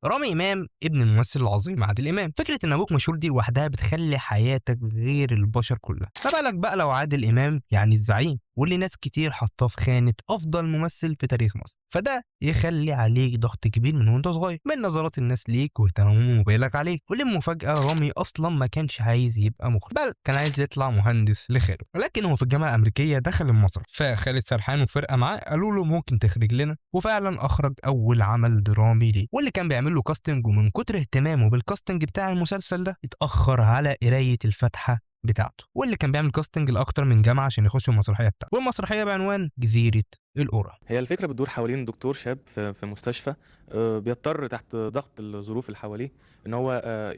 رامي امام ابن الممثل العظيم عادل امام. فكرة ان ابوك مشهور دي لوحدها بتخلي حياتك غير البشر كلها، ما بالك بقى لو عادل امام يعني الزعيم واللي ناس كتير حطاه في خانه افضل ممثل في تاريخ مصر، فده يخلي عليك ضغط كبير من وانت صغير، من نظرات الناس ليك واهتمامهم وبالك عليك. وللمفاجاه رامي اصلا ما كانش عايز يبقى مخرج، بل كان عايز يطلع مهندس لخاله. ولكن هو في الجامعة الامريكية دخل المسرح، فخالد سرحان وفرقه معاه قالوا له ممكن تخرج لنا، وفعلا اخرج اول عمل درامي ليه، واللي كان بيعمل له casting. ومن كتر اهتمامه بال casting بتاع المسلسل ده اتاخر على قرايه الفاتحة بتاعته، واللي كان بيعمل casting لاكتر من جامعه عشان يخش المسرحية بتاعته، والمسرحيه بعنوان جزيرة القرى. هي الفكرة بتدور حوالين دكتور شاب في مستشفى، بيضطر تحت ضغط الظروف اللي حواليه ان هو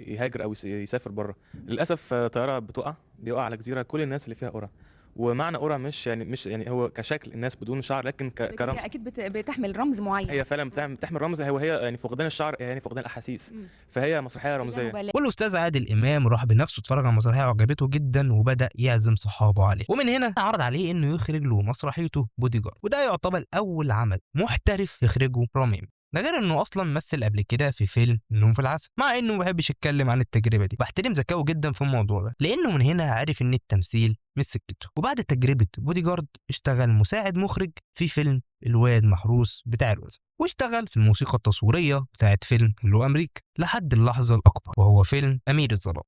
يهاجر او يسافر بره. للاسف طيارة بتقع، بيقع على جزيرة كل الناس اللي فيها قرى. ومعنى قرى مش يعني هو كشكل الناس بدون شعر، لكن كرمز. هي اكيد بتحمل رمز معين. هي فعلا بتحمل رمز، هو هي يعني فقدان الشعر، يعني فقدان الاحاسيس. فهي مسرحية رمزية. والاستاذ عادل امام راح بنفسه اتفرج على المسرحية وعجبته جدا، وبدا يعزم صحابه عليه، ومن هنا عرض عليه انه يخرج له مسرحيته بودي جارد، وده يعتبر اول عمل محترف يخرجه رامي. ده غير انه اصلا مثل قبل كده في فيلم النوم في العسل، مع انه ما بحبش يتكلم عن التجربة دي. بحترم ذكائه جدا في الموضوع ده، لانه من هنا عرف ان التمثيل مش سكته. وبعد تجربه بودي جارد اشتغل مساعد مخرج في فيلم الواد محروس بتاع الوزن، واشتغل في الموسيقى التصويرية بتاعت فيلم هلو امريكا، لحد اللحظة الاكبر وهو فيلم امير الظلام.